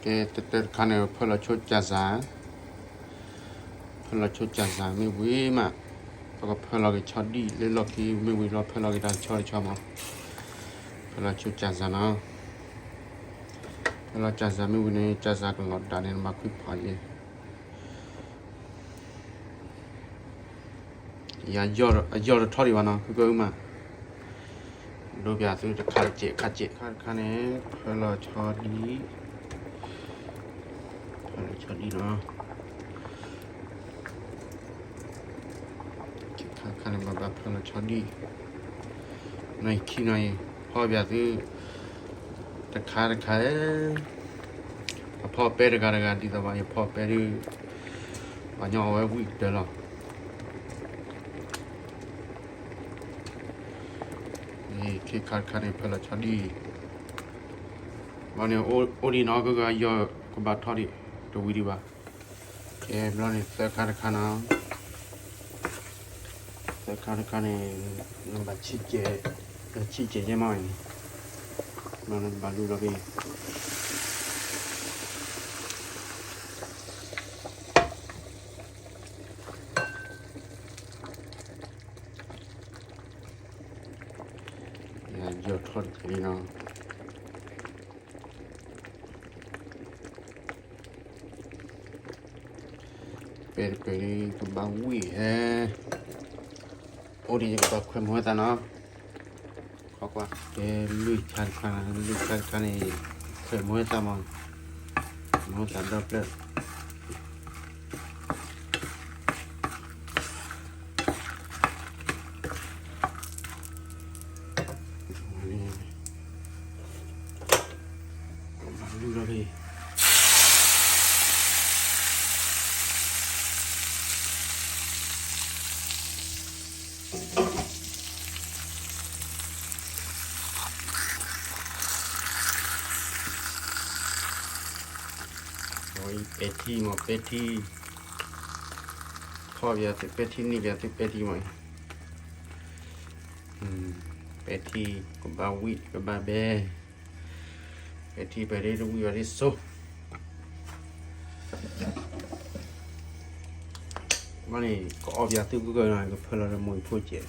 တၢ်တခါန့ၣ် ဖၢလီၤဆိကၢ်စၢ်, ဖၢလီၤဆိကၢ်စၢ်မ့ၢ်ဝံၤမး, ပကဖၢလီၤက့ၤဆီဒံၣ်လၢလီၢ်ခံမ့ၢ်ဝံၤလီၤ ဖၢလီၤက့ၤတၢ်တဆီတဆီမး, ဖၢလီၤဆိကၢ်စၢ်နီၤ, ဖၢလီၤကၢ်စၢ်မ့ၢ်ဝံၤန့ၣ် ကၢ်စၢ်ကလီၤဒၣ်န့ၣ် နဘၣ်ခွံဖးယဲၢ် အယီၢ်တထီၣ်ဒံးဘၣ်နီၤ ခုကမး, ဒိပၠးသုတခါတကဲးခါတကဲးခါတခါန့ၣ် ဖၢလီၤဆီဒံၣ်, ဖၢလီၤဆီဒံၣ်နီၤ, ခါတခါန့ၣ် ဘၣ်ဘၣ်ဖၢလီၤဆီဒံၣ်, နီၢ်အံၤခံနီၤအံၤ ဖီၣ်ပၠးသု တခါတခါ အဖီၣ်ပဲတဂၤတဂၤဒ်သိးဘၣ် ယဖီၣ်ပဲဒုး ပှၤညီအဝဲဝံၣ်ကတၢၢ်လီၤ. ခ့ခါတခါန့ၣ် ဖၢလီၤဆီဒံၣ်, ဘၣ်န့ၣ် အိၣ်ဒံးနီၤ ကဂၤယီၢ်ကဘၣ်ထီၣ်ဒံး တဝံၤဒံးဘၣ်. ကဲဘျီန့ၣ် သၢခါတခါနီၤ, သၢခါတခါန့ၣ် ဘၣ်ဆံးကဲး, ဆံးကဲးယဲၢ်မးအံၤ, ဘျီန့ၣ်ဘၣ်လူလီၤဖဲ ယီၢ်ထီၣ်တကဲးလံနီၤ, ပဲတပၢၢ်လံ ကဘၣ်ဝံၣ်ဟဲ, အိၣ်ဒံးယကဘၣ်ခွဲးမုာ်ဝဲသးနီၤ, ကွၢ်ကွၢ်, ကဲလွံၢ်ခါတခါ, လွံၢ်ခါတခါန့ၣ် ခွဲးမုာ်ဝဲသးမး, မုာ်ဝဲသးဒီဖျၢၣ် ပဲထံမး ပဲထံ, ဖီၣ်ပၠးသုပဲထံ န့ၢ်ပၠးသုပဲထံမး, ပဲထံ ကဘၣ်ဝံၣ်ကဘၣ်ဘဲ, ပဲထံပဲဒ်တဝံၣ်ဘၣ်ဒ်စိ ဘၣ်န့ၣ် ကအီၣ်ပၠးသုကကနီၤ ကဖၢလီၤလၢမိၢ်ဖိကဲး,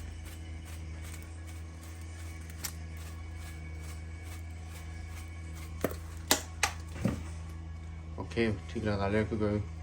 ထံၣ်ကလီၤသးလၢကက